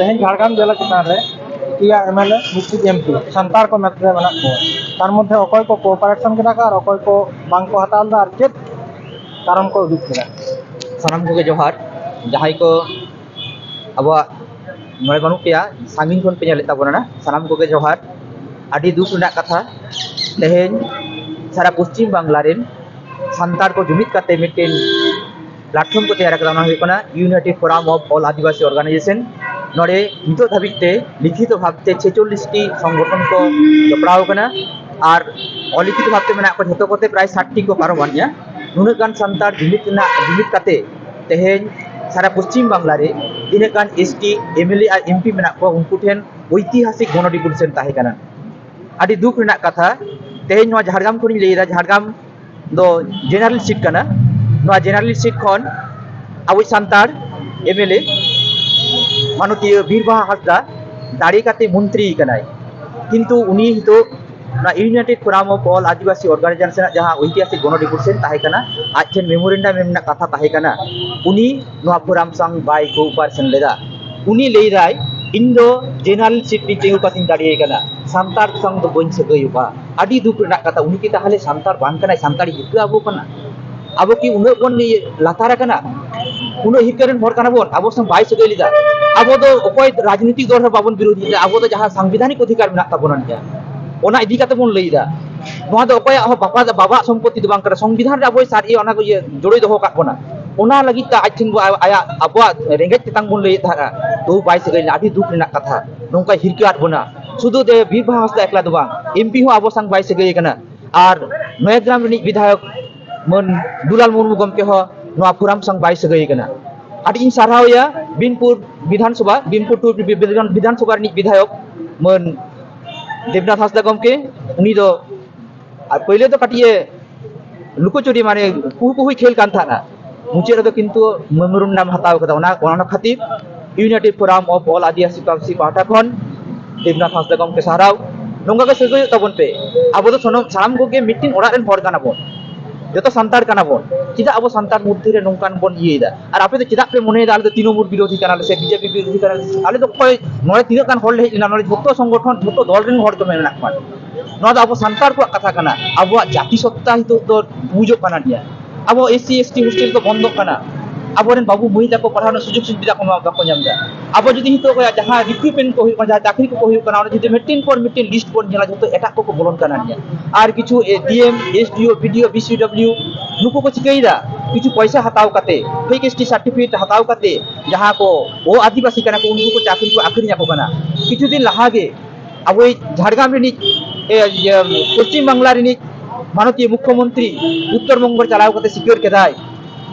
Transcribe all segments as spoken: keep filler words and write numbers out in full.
ᱛᱮᱦᱮᱧ ᱡᱷᱟᱲᱜᱨᱟᱢ ᱡᱮᱞᱟ ᱪᱮᱛᱟᱱ ᱨᱮ ᱯᱮᱭᱟ ᱮᱢ ᱮᱞ ᱮ, ᱢᱤᱫᱴᱤᱡ ᱮᱢ ᱯᱤ ᱥᱟᱱᱛᱟᱲ ᱠᱚ ᱢᱮᱱᱛᱮ ᱢᱮᱱᱟᱜ ᱠᱚᱣᱟ᱾ ᱛᱟᱨ ᱢᱚᱫᱽᱫᱷᱮ ᱚᱠᱚᱭ ᱠᱚ ᱠᱳ-ᱚᱯᱟᱨᱮᱥᱚᱱ ᱠᱮᱫᱟ ᱠᱚ ᱟᱨ ᱚᱠᱚᱭ ᱠᱚ ᱵᱟᱝ ᱠᱚ ᱦᱟᱛᱟᱣ ᱞᱮᱫᱟ ᱟᱨ ᱪᱮᱫ ᱠᱟᱨᱚᱱ ᱠᱚ ᱩᱫᱩᱜ ᱠᱮᱫᱟ? ᱥᱟᱱᱟᱢ ᱠᱚᱜᱮ ᱡᱚᱦᱟᱨ᱾ ᱡᱟᱦᱟᱸᱭ ᱠᱚ ᱟᱵᱚᱣᱟᱜ ᱱᱚᱰᱮ ᱵᱟᱹᱱᱩᱜ ᱯᱮᱭᱟ, ᱥᱟᱺᱜᱤᱧ ᱠᱷᱚᱱ ᱯᱮ ᱧᱮᱞᱮᱫ ᱛᱟᱵᱚᱱᱟ, ᱥᱟᱱᱟᱢ ᱠᱚᱜᱮ ᱡᱚᱦᱟᱨ᱾ ᱟᱹᱰᱤ ᱫᱩᱠ ᱨᱮᱱᱟᱜ ᱠᱟᱛᱷᱟ, ᱛᱮᱦᱮᱧ ᱥᱟᱨᱟ ᱯᱚᱥᱪᱤᱢ ᱵᱟᱝᱞᱟ ᱨᱮᱱ ᱥᱟᱱᱛᱟᱲ ᱠᱚ ᱡᱩᱢᱤᱫ ᱠᱟᱛᱮ ᱢᱤᱫᱴᱮᱱ ᱯᱞᱟᱴᱯᱷᱚᱨᱢ ᱠᱚ ᱛᱮᱭᱟᱨ ᱟᱠᱟᱫᱟ, ᱚᱱᱟ ᱦᱩᱭᱩᱜ ᱠᱟᱱᱟ United Forum of All Adivasi Organization᱾ ᱱᱚᱰᱮ ᱱᱤᱛᱚᱜ ᱫᱷᱟᱹᱵᱤᱡ ᱛᱮ ᱞᱤᱠᱷᱤᱛᱚ ᱵᱷᱟᱵᱽ ᱛᱮ ᱪᱷᱮᱪᱚᱞᱞᱤᱥ ᱴᱤ ᱥᱚᱝᱜᱚᱴᱷᱚᱱ ᱠᱚ ᱡᱚᱯᱲᱟᱣ ᱟᱠᱟᱱᱟ ᱟᱨ ᱚᱞᱤᱠᱷᱤᱛᱚ ᱵᱷᱟᱵᱽ ᱛᱮ ᱢᱮᱱᱟᱜ ᱠᱚᱣᱟ ᱡᱷᱚᱛᱚ ᱠᱚᱛᱮ ᱯᱨᱟᱭ ᱥᱟᱴ ᱴᱤ ᱠᱚ ᱯᱟᱨᱚᱢ ᱟᱱ ᱜᱮᱭᱟ᱾ ᱱᱩᱱᱟᱹᱜ ᱜᱟᱱ ᱥᱟᱱᱛᱟᱲ ᱡᱩᱢᱤᱫ ᱨᱮᱱᱟᱜ, ᱡᱩᱢᱤᱫ ᱠᱟᱛᱮ ᱛᱮᱦᱮᱧ ᱥᱟᱨᱟ ᱯᱚᱥᱪᱤᱢ ᱵᱟᱝᱞᱟ ᱨᱮ ᱛᱤᱱᱟᱹᱜ ᱜᱟᱱ S T M L A R M P ᱢᱮᱱᱟᱜ ᱠᱚᱣᱟ, ᱩᱱᱠᱩ ᱴᱷᱮᱱ ᱳᱭᱛᱤᱦᱟᱥᱤᱠ ᱜᱚᱱᱚᱰᱤᱯᱩᱴᱮᱥᱚᱱ ᱛᱟᱦᱮᱸ ᱠᱟᱱᱟ᱾ ᱟᱹᱰᱤ ᱫᱩᱠ ᱨᱮᱱᱟᱜ ᱠᱟᱛᱷᱟ, ᱛᱮᱦᱮᱧ ᱱᱚᱣᱟ ᱡᱷᱟᱲᱜᱨᱟᱢ ᱠᱷᱚᱱᱤᱧ ᱞᱟᱹᱭᱫᱟ, ᱡᱷᱟᱲᱜᱨᱟᱢ ᱫᱚ ᱡᱮᱱᱟᱨᱮᱞ ᱥᱤᱴ ᱠᱟᱱᱟ᱾ ᱱᱚᱣᱟ ᱡᱮᱱᱟᱨᱮᱞ ᱥᱤᱴ ᱠᱷᱚᱱ ᱟᱵᱚ ᱥᱟᱱᱛᱟᱲ ᱮᱢ ᱮᱞ ᱮ ᱢᱟᱱᱚᱛᱤᱭᱟᱹ ᱵᱤᱨ ᱵᱟᱦᱟ ᱦᱟᱸᱥᱫᱟ ᱫᱟᱲᱮ ᱠᱟᱛᱮ ᱢᱚᱱᱛᱨᱤ ᱠᱟᱱᱟᱭ, ᱠᱤᱱᱛᱩ ᱩᱱᱤ ᱱᱤᱛᱚᱜ ᱚᱱᱟ United Forum of All Adivasi Organization ᱨᱮᱱᱟᱜ ᱡᱟᱦᱟᱸ ᱳᱭᱛᱤᱦᱟᱥᱤᱠ ᱜᱚᱱᱚᱰᱤᱯᱩᱴᱮᱥᱚᱱ ᱛᱟᱦᱮᱸ ᱠᱟᱱᱟ, ᱟᱡ ᱴᱷᱮᱱ ᱢᱮᱢᱳᱨᱮᱱᱰᱟᱢ ᱮᱢ ᱨᱮᱱᱟᱜ ᱠᱟᱛᱷᱟ ᱛᱟᱦᱮᱸ ᱠᱟᱱᱟ, ᱩᱱᱤ ᱱᱚᱣᱟ ᱯᱷᱳᱨᱟᱢ ᱥᱟᱝ ᱵᱟᱭ ᱠᱳ-ᱚᱯᱟᱨᱮᱥᱚᱱ ᱞᱮᱫᱟ᱾ ᱩᱱᱤ ᱞᱟᱹᱭ ᱫᱟᱭ, "ᱤᱧ ᱫᱚ ᱡᱮᱱᱟᱨᱮᱞ ᱥᱤᱴ ᱨᱤᱧ ᱛᱤᱸᱜᱩ ᱠᱟᱛᱮᱧ ᱫᱟᱲᱮᱭᱟᱭ ᱠᱟᱱᱟ, ᱥᱟᱱᱛᱟᱲ ᱥᱟᱝ ᱫᱚ ᱵᱟᱹᱧ ᱥᱟᱹᱜᱟᱹᱭᱚᱜᱼᱟ᱾" ᱟᱹᱰᱤ ᱫᱩᱠ ᱨᱮᱱᱟᱜ ᱠᱟᱛᱷᱟ, ᱩᱱᱤ ᱠᱤ ᱛᱟᱦᱚᱞᱮ ᱥᱟᱱᱛᱟᱲ ᱵᱟᱝ ᱠᱟᱱᱟᱭ? ᱥᱟᱱᱛᱟᱲᱤ ᱦᱤᱨᱠᱟᱹ ᱟᱵᱚ ᱠᱟᱱᱟ? ᱟᱵᱚ ᱠᱤ ᱩᱱᱟᱹᱜ ᱵᱚᱱ ᱤᱭᱟᱹ ᱞᱟᱛᱟᱨ ᱟᱠᱟᱱᱟ? ᱩᱱᱟᱹᱜ ᱦᱤᱨᱠᱟᱹ ᱨᱮᱱ ᱦᱚᱲ ᱠᱟᱱᱟ ᱵᱚᱱ, ᱟᱵᱚ ᱥᱟᱝ ᱵᱟᱭ ᱥᱟᱹᱜᱟᱹᱭ ᱞᱮᱫᱟ᱾ ᱟᱵᱚ ᱫᱚ ᱚᱠᱚᱭ ᱨᱟᱡᱽᱱᱤᱛᱤᱠ ᱫᱚᱞ ᱦᱚᱸ ᱵᱟᱵᱚᱱ ᱵᱤᱨᱳᱫᱷ ᱞᱮᱫᱟ, ᱟᱵᱚ ᱫᱚ ᱡᱟᱦᱟᱸ ᱥᱟᱝᱵᱤᱫᱷᱟᱱᱤᱠ ᱚᱫᱷᱤᱠᱟᱨ ᱢᱮᱱᱟᱜ ᱛᱟᱵᱚᱱᱟ ᱱᱤᱭᱟᱹ, ᱚᱱᱟ ᱤᱫᱤ ᱠᱟᱛᱮ ᱵᱚᱱ ᱞᱟᱹᱭ ᱮᱫᱟ᱾ ᱱᱚᱣᱟ ᱫᱚ ᱚᱠᱚᱭᱟᱜ ᱦᱚᱸ ᱵᱟᱵᱟ-, ᱵᱟᱵᱟᱣᱟᱜ ᱥᱚᱢᱯᱚᱛᱛᱤ ᱫᱚ ᱵᱟᱝ ᱠᱟᱱᱟ, ᱥᱚᱝᱵᱤᱫᱷᱟᱱ ᱨᱮ ᱟᱵᱚᱭ ᱥᱟᱨ ᱤᱭᱟᱹ ᱚᱱᱟ ᱠᱚ ᱤᱭᱟᱹ ᱡᱳᱲᱳᱭ ᱫᱚᱦᱚ ᱟᱠᱟᱫ ᱵᱚᱱᱟ᱾ ᱚᱱᱟ ᱞᱟᱹᱜᱤᱫ ᱛᱮ ᱟᱡ ᱴᱷᱮᱱ ᱵᱚ-, ᱟᱭᱟᱜ, ᱟᱵᱚᱣᱟᱜ ᱨᱮᱸᱜᱮᱡ ᱛᱮᱛᱟᱝ ᱵᱚᱱ ᱞᱟᱹᱭᱮᱫ ᱛᱟᱦᱮᱸᱫᱼᱟ, ᱛᱚ ᱵᱟᱭ ᱥᱟᱹᱜᱟᱹᱭ ᱞᱮᱱᱟ᱾ ᱟᱹᱰᱤ ᱫᱩᱠ ᱨᱮᱱᱟᱜ ᱠᱟᱛᱷᱟ, ᱱᱚᱝᱠᱟᱭ ᱦᱤᱨᱠᱟᱹ ᱟᱫ ᱵᱚᱱᱟ᱾ ᱥᱩᱫᱷᱩ ᱫᱮ ᱵᱤᱨ ᱵᱟᱦᱟ ᱦᱟᱸᱥᱫᱟ ᱮᱠᱞᱟ ᱫᱚ ᱵᱟᱝ, ᱮᱢ ᱯᱤ ᱦᱚᱸ ᱟᱵᱚ ᱥᱟᱝ ᱵᱟᱭ ᱥᱟᱹᱜᱟᱹᱭ ᱠᱟᱱᱟ᱾ ᱟᱨ ᱱᱚᱭᱟᱜᱨᱟᱢ ᱨᱤᱱᱤᱡ ᱵᱤᱫᱷᱟᱭᱚᱠ ᱢᱟᱹᱱ ᱫᱩᱞᱟᱞ ᱢᱩᱨᱢᱩ ᱜᱚᱢᱠᱮ ᱦᱚᱸ ᱱᱚᱣᱟ ᱯᱷᱳᱨᱟᱢ ᱥᱟᱝ ᱵᱟᱭ ᱥᱟᱹᱜᱟᱹᱭ ᱠᱟᱱᱟ᱾ ᱟᱹᱰᱤ ᱤᱧ ᱥᱟᱨᱦᱟᱣᱮᱭᱟ ᱵᱤᱱᱯᱩᱨ ᱵᱤᱫᱷᱟᱱ ᱥᱚᱵᱷᱟ, ᱵᱤᱱᱯᱩᱨ ᱴᱩ ᱵᱤᱫᱷᱟᱱ ᱥᱚᱵᱷᱟ ᱨᱤᱱᱤᱡ ᱵᱤᱫᱷᱟᱭᱚᱠ ᱢᱟᱹᱱ ᱫᱮᱵᱽᱱᱟᱛᱷ ᱦᱟᱸᱥᱫᱟ ᱜᱚᱢᱠᱮ᱾ ᱩᱱᱤ ᱫᱚ ᱟᱨ ᱯᱳᱭᱞᱳ ᱫᱚ ᱠᱟᱹᱴᱤᱡ ᱮ ᱞᱩᱠᱳᱪᱩᱨᱤ, ᱢᱟᱱᱮ ᱠᱩᱦᱩ ᱠᱩᱦᱩᱭ ᱠᱷᱮᱞ ᱠᱟᱱ ᱛᱟᱦᱮᱱᱟ, ᱢᱩᱪᱟᱹᱫ ᱨᱮᱫᱚ ᱠᱤᱱᱛᱩ ᱢᱮᱢᱳᱨᱮᱱᱰᱟᱢ ᱦᱟᱛᱟᱣ ᱠᱟᱫᱟ᱾ ᱚᱱᱟ, ᱚᱱᱟ ᱠᱷᱟᱹᱛᱤᱨ United Forum of All ᱟᱹᱫᱤᱵᱟᱹᱥᱤ ᱯᱟᱹᱨᱥᱤ ᱯᱟᱦᱴᱟ ᱠᱷᱚᱱ ᱫᱮᱵᱽᱱᱟᱛᱷ ᱦᱟᱸᱥᱫᱟ ᱜᱚᱢᱠᱮ ᱥᱟᱨᱦᱟᱣ᱾ ᱱᱚᱝᱠᱟ ᱜᱮ ᱥᱟᱹᱜᱟᱹᱭᱚᱜ ᱛᱟᱵᱚᱱ ᱯᱮ᱾ ᱟᱵᱚ ᱫᱚ ᱥᱟᱱᱟᱢ, ᱥᱟᱱᱟᱢ ᱠᱚᱜᱮ ᱢᱤᱫᱴᱤᱱ ᱚᱲᱟᱜ ᱨᱮᱱ ᱦᱚᱲ ᱠᱟᱱᱟ ᱵᱚᱱ᱾ ᱡᱚᱛᱚ ᱥᱟᱱᱛᱟᱲ ᱠᱟᱱᱟ ᱵᱚᱱ᱾ ᱪᱮᱫᱟᱜ ᱟᱵᱚ ᱥᱟᱱᱛᱟᱲ ᱢᱚᱫᱽᱫᱷᱮ ᱨᱮ ᱱᱚᱝᱠᱟᱱ ᱵᱚᱱ ᱤᱭᱟᱹᱭᱮᱫᱟ? ᱟᱨ ᱟᱯᱮ ᱫᱚ ᱪᱮᱫᱟᱜ ᱯᱮ ᱢᱚᱱᱮᱭᱮᱫᱟ ᱟᱞᱮ ᱫᱚ ᱛᱨᱤᱱᱚᱢᱩᱞ ᱵᱤᱨᱳᱫᱷᱤ ᱠᱟᱱᱟᱞᱮ ᱥᱮ ᱵᱤᱡᱮᱯᱤ ᱵᱤᱨᱳᱫᱷᱤ ᱠᱟᱱᱟᱞᱮ? ᱟᱞᱮ ᱫᱚ ᱚᱠᱚᱭ, ᱱᱚᱰᱮ ᱛᱤᱱᱟᱹᱜ ᱜᱟᱱ ᱦᱚᱲ ᱞᱮ ᱦᱮᱡ ᱞᱮᱱᱟ, ᱱᱚᱰᱮ ᱡᱷᱚᱛᱚ ᱥᱚᱝᱜᱚᱴᱷᱚᱱ, ᱡᱷᱚᱛᱚ ᱫᱚᱞ ᱨᱮᱱ ᱦᱚᱲ ᱠᱚ ᱢᱮᱱᱟᱜ ᱠᱚᱣᱟ᱾ ᱱᱚᱣᱟ ᱫᱚ ᱟᱵᱚ ᱥᱟᱱᱛᱟᱲ ᱠᱚᱣᱟᱜ ᱠᱟᱛᱷᱟ ᱠᱟᱱᱟ᱾ ᱟᱵᱚᱣᱟᱜ ᱡᱟᱹᱛᱤ ᱥᱚᱛᱛᱟ ᱱᱤᱛᱚᱜ ᱫᱚ ᱵᱩᱡᱚᱜ ᱠᱟᱱᱟ ᱜᱮᱭᱟ᱾ ᱟᱵᱚ S C S T hostel ᱠᱚ ᱵᱚᱱᱫᱚᱜ ᱠᱟᱱᱟ, ᱟᱵᱚᱨᱮᱱ ᱵᱟᱹᱵᱩ ᱢᱟᱹᱭ ᱛᱟᱠᱚ ᱯᱟᱲᱦᱟᱣ ᱨᱮᱱᱟᱜ ᱥᱩᱡᱳᱜᱽ ᱥᱩᱵᱤᱫᱷᱟ ᱠᱚ ᱵᱟᱠᱚ ᱧᱟᱢ ᱮᱫᱟ᱾ ᱟᱵᱚ ᱡᱩᱫᱤ ᱱᱤᱛᱚᱜ ᱡᱟᱦᱟᱸ ᱨᱤᱠᱨᱩᱴᱢᱮᱱᱴ ᱠᱚ ᱦᱩᱭᱩᱜ ᱠᱟᱱᱟ, ᱡᱟᱦᱟᱸ ᱪᱟᱹᱠᱨᱤ ᱠᱚᱠᱚ ᱦᱩᱭᱩᱜ ᱠᱟᱱᱟ, ᱚᱸᱰᱮ ᱡᱩᱫᱤ ᱢᱤᱫᱴᱮᱱ ᱯᱚᱨ ᱢᱤᱫᱴᱮᱱ ᱞᱤᱥᱴ ᱵᱚᱱ ᱧᱮᱞᱟ, ᱡᱷᱚᱛᱚ ᱮᱴᱟᱜ ᱠᱚᱠᱚ ᱵᱚᱞᱚᱱ ᱠᱟᱱᱟ ᱜᱮᱭᱟ᱾ ᱟᱨ ᱠᱤᱪᱷᱩ ᱰᱤ ᱮᱢ, ᱮᱥ ᱰᱤ ᱳ, ᱵᱤ ᱰᱤ ᱳ, ᱵᱤ ᱥᱤ ᱰᱟᱵᱽᱞᱤᱭᱩ, ᱱᱩᱠᱩ ᱠᱚ ᱪᱤᱠᱟᱹᱭᱮᱫᱟ? ᱠᱤᱪᱷᱩ ᱯᱚᱭᱥᱟ ᱦᱟᱛᱟᱣ ᱠᱟᱛᱮ, ᱯᱷᱮᱠ ᱮᱥ ᱴᱤ ᱥᱟᱨᱴᱤᱯᱷᱤᱠᱮᱴ ᱦᱟᱛᱟᱣ ᱠᱟᱛᱮ, ᱡᱟᱦᱟᱸ ᱠᱚ ᱚ ᱟᱹᱫᱤᱵᱟᱹᱥᱤ ᱠᱟᱱᱟ ᱠᱚ, ᱩᱱᱠᱩ ᱠᱚ ᱪᱟᱹᱠᱨᱤ ᱠᱚ ᱟᱹᱠᱷᱨᱤᱧ ᱟᱠᱚ ᱠᱟᱱᱟ᱾ ᱠᱤᱪᱷᱩ ᱫᱤᱱ ᱞᱟᱦᱟ ᱜᱮ ᱟᱵᱚᱭᱤᱡ ᱡᱷᱟᱲᱜᱨᱟᱢ ᱨᱤᱱᱤᱡ, ᱮ, ᱤᱭᱟᱹ, ᱯᱚᱥᱪᱤᱢ ᱵᱟᱝᱞᱟ ᱨᱤᱱᱤᱡ ᱢᱟᱱᱚᱛᱤᱭᱚ ᱢᱩᱠᱷᱭᱚᱢᱚᱱᱛᱨᱤ ᱩᱛᱛᱚᱨ ᱵᱚᱝᱜᱚ ᱪᱟᱞᱟᱣ ᱠᱟᱛᱮ ᱥᱤᱠᱟᱹᱨ ᱠᱮᱫᱟᱭ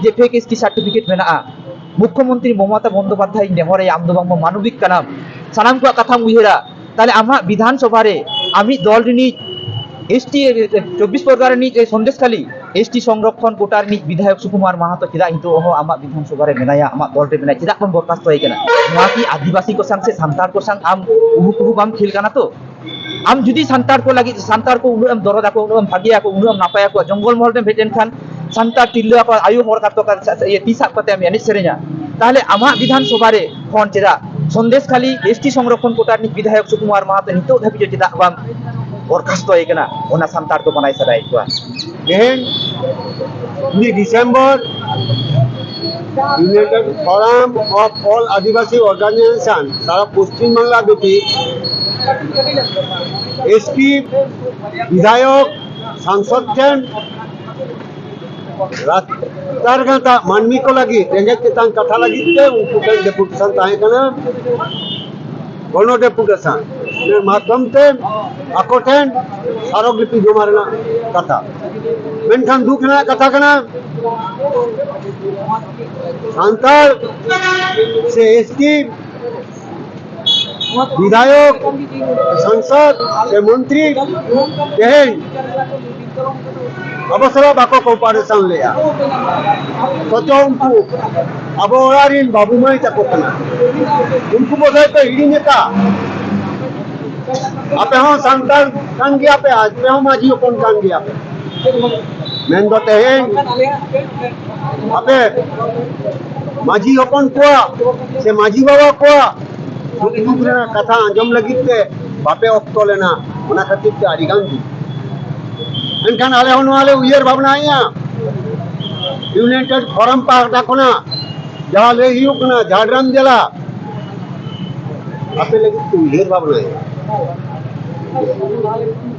ᱡᱮ ᱯᱷᱮᱠ ᱮᱥ ᱴᱤ ᱥᱟᱨᱴᱤᱯᱷᱤᱠᱮᱴ ᱢᱮᱱᱟᱜᱼᱟ᱾ ᱢᱩᱠᱷᱭᱚᱢᱚᱱᱛᱨᱤ ᱢᱚᱢᱚᱛᱟ ᱵᱚᱱᱫᱚᱯᱟᱫᱽᱫᱷᱟᱭ ᱱᱮᱦᱚᱨᱟᱭᱟ, ᱟᱢ ᱫᱚ ᱵᱟᱝᱢᱟ ᱢᱟᱱᱚᱵᱤᱠ ᱠᱟᱱᱟᱢ, ᱥᱟᱱᱟᱢ ᱠᱚᱣᱟᱜ ᱠᱟᱛᱷᱟᱢ ᱩᱭᱦᱟᱹᱨᱟ, ᱛᱟᱦᱞᱮ ᱟᱢᱟᱜ ᱵᱤᱫᱷᱟᱱ ᱥᱚᱵᱷᱟ ᱨᱮ ᱟᱢᱤᱡ ᱫᱚᱞ ᱨᱤᱱᱤᱡ ᱮᱥ ᱴᱤ, ᱪᱚᱵᱵᱤᱥ ᱯᱚᱨᱜᱟᱱᱟ ᱨᱤᱱᱤᱡ ᱥᱚᱱᱫᱮᱥ ᱠᱷᱟᱞᱤ ᱮᱥ ᱴᱤ ᱥᱚᱝᱨᱚᱠᱷᱚᱱ ᱠᱳᱴᱟ ᱨᱤᱱᱤᱡ ᱵᱤᱫᱷᱟᱭᱚᱠ ᱥᱩᱠᱩᱢᱟᱨ ᱢᱟᱦᱟᱛᱚ ᱪᱮᱫᱟᱜ ᱱᱤᱛᱚᱜ ᱦᱚᱸ ᱟᱢᱟᱜ ᱵᱤᱫᱷᱟᱱ ᱥᱚᱵᱷᱟ ᱨᱮ ᱢᱮᱱᱟᱭᱟ, ᱟᱢᱟᱜ ᱫᱚᱞ ᱨᱮ ᱢᱮᱱᱟᱭᱟ, ᱪᱮᱫᱟᱜ ᱵᱚᱱ ᱵᱚᱨᱠᱟᱥᱛᱚᱭᱮ ᱠᱟᱱᱟ? ᱱᱚᱣᱟ ᱠᱤ ᱟᱹᱫᱤᱵᱟᱹᱥᱤ ᱠᱚ ᱥᱟᱝ ᱥᱮ ᱥᱟᱱᱛᱟᱲ ᱠᱚ ᱥᱟᱝ ᱟᱢ ᱩᱦᱩ ᱠᱩᱦᱩ ᱵᱟᱢ ᱠᱷᱮᱞ ᱠᱟᱱᱟ ᱛᱚ? ᱟᱢ ᱡᱩᱫᱤ ᱥᱟᱱᱛᱟᱲ ᱠᱚ ᱞᱟᱹᱜᱤᱫ, ᱥᱟᱱᱛᱟᱲ ᱠᱚ ᱩᱱᱟᱹᱜ ᱮᱢ ᱫᱚᱨᱚᱫ ᱟᱠᱚ, ᱩᱱᱟᱹᱜ ᱮᱢ ᱵᱷᱟᱜᱮᱭᱟᱠᱚ, ᱩᱱᱟᱹᱜ ᱮᱢ ᱱᱟᱯᱟᱭᱟᱠᱚ, ᱡᱚᱝᱜᱚᱞ ᱢᱚᱦᱚᱞ ᱨᱮᱢ ᱦᱮᱡ ᱞᱮᱱᱠᱷᱟᱱ ᱥᱟᱱᱛᱟᱲ ᱛᱤᱨᱞᱟᱹ ᱟᱠᱚ ᱟᱭᱳ ᱦᱚᱲ ᱠᱟᱛᱮ ᱠᱚ ᱤᱭᱟᱹ ᱛᱤ ᱥᱟᱵ ᱠᱟᱛᱮ ᱮᱢ ᱮᱱᱮᱡ ᱥᱮᱨᱮᱧᱟ, ᱛᱟᱦᱞᱮ ᱟᱢᱟᱜ ᱵᱤᱫᱷᱟᱱ ᱥᱚᱵᱷᱟ ᱨᱮ ᱠᱷᱚᱱ ᱪᱮᱫᱟᱜ ᱥᱚᱱᱫᱮᱥ ᱠᱷᱟᱞᱤ ᱮᱥ ᱴᱤ ᱥᱚᱝᱨᱚᱠᱷᱚᱱ ᱠᱳᱴᱟ ᱨᱤᱱᱤᱡ ᱵᱤᱫᱷᱟᱭᱚᱠ ᱥᱩᱠᱩᱢᱟᱨ ᱢᱟᱦᱟᱛᱚ ᱱᱤᱛᱚᱜ ᱫᱷᱟᱹᱵᱤᱡ ᱪᱮᱫᱟᱜ ᱵᱟᱢ ᱵᱚᱨᱠᱷᱟᱥᱛᱚᱭᱮ ᱠᱟᱱᱟ? ᱚᱱᱟ ᱥᱟᱱᱛᱟᱲ ᱠᱚ ᱢᱟᱱᱟᱭ ᱥᱟᱰᱟᱭᱮᱫ ᱠᱚᱣᱟ᱾ ᱛᱮᱦᱮᱧ ᱩᱱᱤ December United Forum of All Adivasi Organization ᱥᱟᱨᱟ ᱯᱚᱥᱪᱤᱢ ᱵᱟᱝᱞᱟ ᱵᱮᱯᱤ ᱮᱥ ᱯᱤ ᱵᱤᱫᱷᱟᱭᱚᱠ ᱥᱟᱝᱥᱚᱫ ᱴᱷᱮᱱ ᱞᱟᱛᱟᱨ ᱜᱟᱛᱟᱠ ᱢᱟᱹᱱᱢᱤ ᱠᱚ ᱞᱟᱹᱜᱤᱫ, ᱨᱮᱸᱜᱮᱡ ᱪᱮᱛᱟᱱ ᱠᱟᱛᱷᱟ ᱞᱟᱹᱜᱤᱫ ᱛᱮ ᱩᱱᱠᱩ ᱴᱷᱮᱱ ᱰᱮᱯᱩᱴᱮᱥᱚᱱ ᱛᱟᱦᱮᱸ ᱠᱟᱱᱟ, ᱜᱚᱱᱚ ᱰᱮᱯᱩᱴᱮᱥᱚᱱ ᱢᱟᱫᱽᱫᱷᱚᱢ ᱛᱮ ᱟᱠᱚ ᱴᱷᱮᱱ ᱥᱟᱨᱚ ᱜᱤᱯᱤ ᱡᱚᱢᱟ ᱨᱮᱱᱟᱜ ᱠᱟᱛᱷᱟ᱾ ᱢᱮᱱᱠᱷᱟᱱ ᱫᱩᱠ ᱨᱮᱱᱟᱜ ᱠᱟᱛᱷᱟ ᱠᱟᱱᱟ, ᱥᱟᱱᱛᱟᱲ ᱥᱮ ᱮᱥ ᱴᱤ ᱵᱤᱫᱷᱟᱭᱚᱠ, ᱥᱟᱝᱥᱚᱫ ᱥᱮ ᱢᱚᱱᱛᱨᱤ ᱛᱮᱦᱮᱧ ᱟᱵᱚ ᱥᱟᱞᱟᱜ ᱵᱟᱠᱚ ᱠᱳᱯᱟᱨᱮᱥᱚᱱ ᱞᱮᱜᱼᱟ᱾ ᱚᱛᱷᱚᱪᱚ ᱩᱱᱠᱩ ᱟᱵᱚ ᱚᱲᱟᱜ ᱨᱤᱱ ᱵᱟᱹᱵᱩ ᱢᱟᱹᱭ ᱛᱟᱠᱚ ᱠᱟᱱᱟ, ᱩᱱᱠᱩ ᱵᱚᱫᱷᱚᱭ ᱯᱮ ᱦᱤᱲᱤᱧ ᱟᱠᱟᱫ᱾ ᱟᱯᱮ ᱦᱚᱸ ᱥᱟᱱᱛᱟᱲ ᱠᱟᱱ ᱜᱮᱭᱟ ᱯᱮ, ᱟᱯᱮ ᱦᱚᱸ ᱢᱟᱹᱡᱷᱤ ᱦᱚᱯᱚᱱ ᱠᱟᱱ ᱜᱮᱭᱟ ᱯᱮ᱾ ᱢᱮᱱᱫᱚ ᱛᱮᱦᱮᱧ ᱟᱯᱮ ᱢᱟᱹᱡᱷᱤ ᱦᱚᱯᱚᱱ ᱠᱚᱣᱟᱜ ᱥᱮ ᱢᱟᱹᱡᱷᱤ ᱵᱟᱵᱟ ᱠᱚᱣᱟᱜ ᱫᱩᱠ ᱨᱮᱱᱟᱜ ᱠᱟᱛᱷᱟ ᱟᱸᱡᱚᱢ ᱞᱟᱹᱜᱤᱫ ᱛᱮ ᱵᱟᱯᱮ ᱚᱠᱛᱚ ᱞᱮᱱᱟ, ᱚᱱᱟ ᱠᱷᱟᱹᱛᱤᱨ ᱛᱮ ᱟᱹᱰᱤ ᱜᱟᱱ ᱫᱩᱠ᱾ ᱢᱮᱱᱠᱷᱟᱱ ᱟᱞᱮ ᱦᱚᱸ ᱱᱚᱣᱟ ᱞᱮ ᱩᱭᱦᱟᱹᱨ ᱵᱷᱟᱵᱽᱱᱟᱭᱮᱫᱼᱟ, ᱤᱭᱩᱱᱟᱭᱴᱮᱰ ᱯᱷᱳᱨᱟᱢ ᱯᱟᱦᱴᱟ ᱠᱷᱚᱱᱟᱜ ᱡᱟᱦᱟᱸ ᱞᱟᱹᱭ ᱦᱩᱭᱩᱜ ᱠᱟᱱᱟ, ᱡᱷᱟᱲᱜᱨᱟᱢ ᱡᱮᱞᱟ ᱟᱯᱮ ᱞᱟᱹᱜᱤᱫ ᱠᱚ ᱩᱭᱦᱟᱹᱨ ᱵᱷᱟᱵᱽᱱᱟᱭᱟ᱾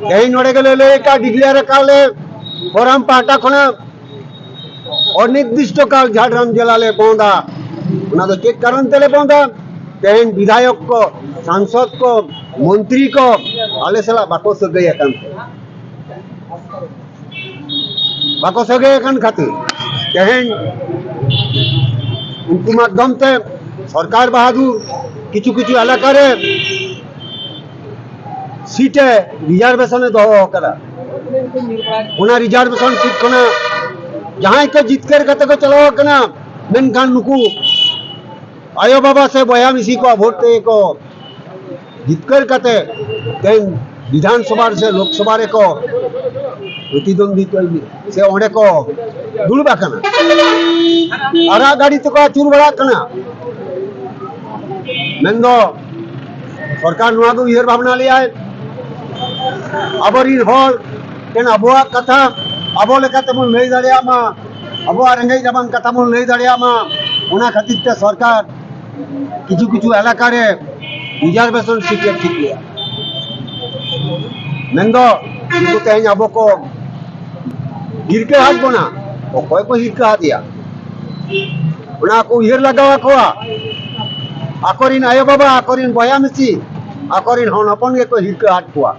ᱛᱮᱦᱮᱧ ᱱᱚᱰᱮ ᱜᱮᱞᱮ ᱞᱟᱹᱭ ᱟᱠᱟᱫ, ᱰᱤᱠᱞᱮᱭᱟᱨ ᱟᱠᱟᱫ ᱞᱮ, ᱯᱷᱳᱨᱟᱢ ᱯᱟᱦᱴᱟ ᱠᱷᱚᱱᱟᱜ ᱚᱱᱤᱨᱫᱤᱥᱴᱚ ᱠᱟᱞ ᱡᱷᱟᱲᱜᱨᱟᱢ ᱡᱮᱞᱟ ᱞᱮ ᱵᱚᱱᱫᱟ᱾ ᱚᱱᱟ ᱫᱚ ᱪᱮᱫ ᱠᱟᱨᱚᱱ ᱛᱮᱞᱮ ᱵᱚᱱᱫᱟ? ᱛᱮᱦᱮᱧ ᱵᱤᱫᱷᱟᱭᱚᱠ ᱠᱚ, ᱥᱟᱝᱥᱚᱫ ᱠᱚ, ᱢᱚᱱᱛᱨᱤ ᱠᱚ ᱟᱞᱮ ᱥᱟᱞᱟᱜ ᱵᱟᱠᱚ ᱥᱟᱹᱜᱟᱹᱭ ᱟᱠᱟᱱ ᱛᱮ, ᱵᱟᱠᱚ ᱥᱟᱹᱜᱟᱹᱭ ᱟᱠᱟᱱ ᱠᱷᱟᱹᱛᱤᱨ ᱛᱮᱦᱮᱧ ᱩᱱᱠᱩ ᱢᱟᱫᱽᱫᱷᱚᱢ ᱛᱮ ᱥᱚᱨᱠᱟᱨ ᱵᱟᱦᱟᱫᱩᱨ ᱠᱤᱪᱷᱩ ᱠᱤᱪᱷᱩ ᱮᱞᱟᱠᱟ ᱨᱮ ᱥᱤᱴ ᱮ ᱨᱤᱡᱟᱨᱵᱷᱮᱥᱚᱱ ᱮ ᱫᱚᱦᱚ ᱟᱠᱟᱫᱟ᱾ ᱚᱱᱟ ᱨᱤᱡᱟᱨᱵᱷᱮᱥᱚᱱ ᱥᱤᱴ ᱠᱷᱚᱱᱟᱜ ᱡᱟᱦᱟᱸᱭ ᱠᱚ ᱡᱤᱛᱠᱟᱹᱨ ᱠᱟᱛᱮ ᱠᱚ ᱪᱟᱞᱟᱣ ᱟᱠᱟᱱᱟ, ᱢᱮᱱᱠᱷᱟᱱ ᱱᱩᱠᱩ ᱟᱭᱳ ᱵᱟᱵᱟ ᱥᱮ ᱵᱚᱭᱦᱟ ᱢᱤᱥᱤ ᱠᱚᱣᱟᱜ ᱵᱷᱳᱴ ᱛᱮᱜᱮ ᱠᱚ ᱡᱤᱛᱠᱟᱹᱨ ᱠᱟᱛᱮ ᱛᱮᱦᱮᱧ ᱵᱤᱫᱷᱟᱱ ᱥᱚᱵᱷᱟ ᱥᱮ ᱞᱳᱠ ᱥᱚᱵᱷᱟ ᱨᱮᱠᱚ ᱯᱨᱚᱛᱤᱫᱚᱱᱫᱤ ᱥᱮ ᱚᱸᱰᱮ ᱠᱚ ᱫᱩᱲᱩᱵ ᱟᱠᱟᱱᱟ᱾ ᱟᱨᱟᱜ ᱜᱟᱹᱰᱤ ᱛᱮᱠᱚ ᱟᱹᱪᱩᱨ ᱵᱟᱲᱟᱜ ᱠᱟᱱᱟ᱾ ᱢᱮᱱᱫᱚ ᱥᱚᱨᱠᱟᱨ ᱱᱚᱣᱟ ᱜᱮ ᱩᱭᱦᱟᱹᱨ ᱵᱷᱟᱵᱽᱱᱟ ᱞᱮᱭᱟᱭ, ᱟᱵᱚᱨᱤᱱ ᱦᱚᱲ ᱴᱷᱮᱱ ᱟᱵᱚᱣᱟᱜ ᱠᱟᱛᱷᱟ, ᱟᱵᱚ ᱞᱮᱠᱟᱛᱮᱵᱚᱱ ᱞᱟᱹᱭ ᱫᱟᱲᱮᱭᱟᱜ ᱢᱟ, ᱟᱵᱚᱣᱟᱜ ᱨᱮᱸᱜᱮᱡ ᱨᱟᱵᱟᱝ ᱠᱟᱛᱷᱟ ᱵᱚᱱ ᱞᱟᱹᱭ ᱫᱟᱲᱮᱭᱟᱜ ᱢᱟ᱾ ᱚᱱᱟ ᱠᱷᱟᱹᱛᱤᱨ ᱛᱮ ᱥᱚᱨᱠᱟᱨ ᱠᱤᱪᱷᱩ ᱠᱤᱪᱷᱩ ᱮᱞᱟᱠᱟ ᱨᱮ ᱨᱤᱡᱟᱨᱵᱷᱮᱥᱚᱱ ᱥᱤᱴ ᱮ ᱴᱷᱤᱠ ᱞᱮᱜᱼᱟ᱾ ᱢᱮᱱᱫᱚ ᱩᱱᱠᱩ ᱛᱮᱦᱮᱧ ᱟᱵᱚ ᱠᱚ ᱦᱤᱨᱠᱟᱹ ᱟᱫ ᱵᱚᱱᱟ᱾ ᱚᱠᱚᱭ ᱠᱚ ᱦᱤᱨᱠᱟᱹ ᱟᱫᱮᱭᱟ? ᱚᱱᱟ ᱠᱚ ᱩᱭᱦᱟᱹᱨ ᱞᱟᱜᱟᱣ ᱟᱠᱚᱣᱟ᱾ ᱟᱠᱚᱨᱤᱱ ᱟᱭᱳ ᱵᱟᱵᱟ, ᱟᱠᱚᱨᱤᱱ ᱵᱚᱭᱦᱟ ᱢᱤᱥᱤ, ᱟᱠᱚᱨᱤᱱ ᱦᱚᱱ ᱦᱚᱯᱚᱱ ᱜᱮᱠᱚ ᱦᱤᱨᱠᱟᱹ ᱟᱫ ᱠᱚᱣᱟ᱾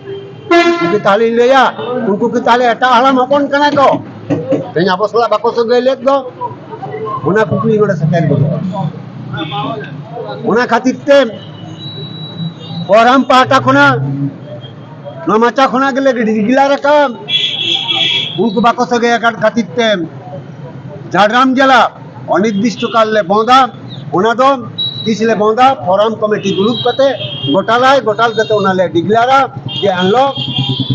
ᱩᱱᱠᱩ ᱛᱟᱦᱞᱮᱧ ᱞᱟᱹᱭᱟ, ᱩᱱᱠᱩ ᱠᱤ ᱛᱟᱦᱞᱮ ᱮᱴᱟᱜ ᱦᱟᱲᱟᱢ ᱦᱚᱯᱚᱱ ᱠᱟᱱᱟ ᱠᱚ? ᱛᱮᱦᱮᱧ ᱟᱵᱚ ᱥᱟᱞᱟᱜ ᱵᱟᱠᱚ ᱥᱟᱹᱜᱟᱹᱭ ᱞᱮᱫ ᱫᱚ, ᱚᱱᱟ ᱠᱩᱠᱞᱤ ᱱᱚᱰᱮ ᱥᱮᱴᱮᱨ ᱜᱚᱫᱚᱜᱼᱟ᱾ ᱚᱱᱟ ᱠᱷᱟᱹᱛᱤᱨ ᱛᱮ ᱯᱷᱳᱨᱟᱢ ᱯᱟᱦᱴᱟ ᱠᱷᱚᱱᱟᱜ, ᱱᱚᱣᱟ ᱢᱟᱪᱟ ᱠᱷᱚᱱᱟᱜ ᱜᱮᱞᱮ ᱰᱤᱜᱽᱞᱟᱨ ᱟᱠᱟᱫ, ᱩᱱᱠᱩ ᱵᱟᱠᱚ ᱥᱟᱹᱜᱟᱹᱭ ᱟᱠᱟᱫ ᱠᱷᱟᱹᱛᱤᱨ ᱛᱮ ᱡᱷᱟᱲᱜᱨᱟᱢ ᱡᱮᱞᱟ ᱚᱱᱤᱨᱫᱤᱥᱴᱚ ᱠᱟᱞ ᱞᱮ ᱵᱚᱸᱫᱟ᱾ ᱚᱱᱟ ᱫᱚ ᱛᱤᱥ ᱞᱮ ᱵᱚᱸᱫᱟ? ᱯᱷᱳᱨᱟᱢ ᱠᱚᱢᱤᱴᱤ ᱫᱩᱲᱩᱵ ᱠᱟᱛᱮ ᱜᱚᱴᱟᱞᱟᱭ, ᱜᱚᱴᱟᱞ ᱠᱟᱛᱮ ᱚᱱᱟ ᱞᱮ ᱰᱤᱜᱽᱞᱟᱨᱟ ᱡᱮ ᱮᱱᱦᱤᱞᱳᱜ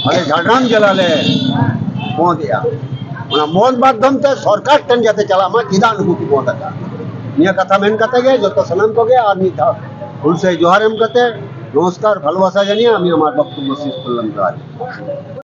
ᱟᱞᱮ ᱡᱷᱟᱲᱜᱨᱟᱢ ᱡᱮᱞᱟ ᱞᱮ ᱵᱚᱸᱫᱮᱜᱼᱟ᱾ ᱚᱱᱟ ᱢᱚᱸᱪ ᱢᱟᱫᱽᱫᱷᱚᱢ ᱛᱮ ᱥᱚᱨᱠᱟᱨ ᱴᱷᱮᱱ ᱡᱟᱛᱮ ᱪᱟᱞᱟᱜ ᱢᱟ, ᱪᱮᱫᱟᱜ ᱱᱩᱠᱩ ᱠᱚ ᱵᱚᱸᱫ ᱟᱠᱟᱫ᱾ ᱱᱤᱭᱟᱹ ᱠᱟᱛᱷᱟ ᱢᱮᱱ ᱠᱟᱛᱮ ᱜᱮ ᱡᱚᱛᱚ ᱥᱟᱱᱟᱢ ᱠᱚᱜᱮ ᱟᱨ ᱢᱤᱫ ᱫᱷᱟᱣ ᱦᱩᱞᱥᱟᱹᱭ ᱡᱚᱦᱟᱨ ᱮᱢ ᱠᱟᱛᱮ ᱱᱚᱢᱚᱥᱠᱟᱨ, ᱵᱷᱟᱞᱚᱵᱟᱥᱟ ᱡᱟᱱᱤᱭᱮ ᱟᱢᱤ ᱟᱢᱟᱨ ᱵᱚᱠᱛᱚᱵᱵᱚ ᱥᱮᱥ ᱠᱚᱨᱞᱟᱢ᱾ ᱡᱚᱦᱟᱨ᱾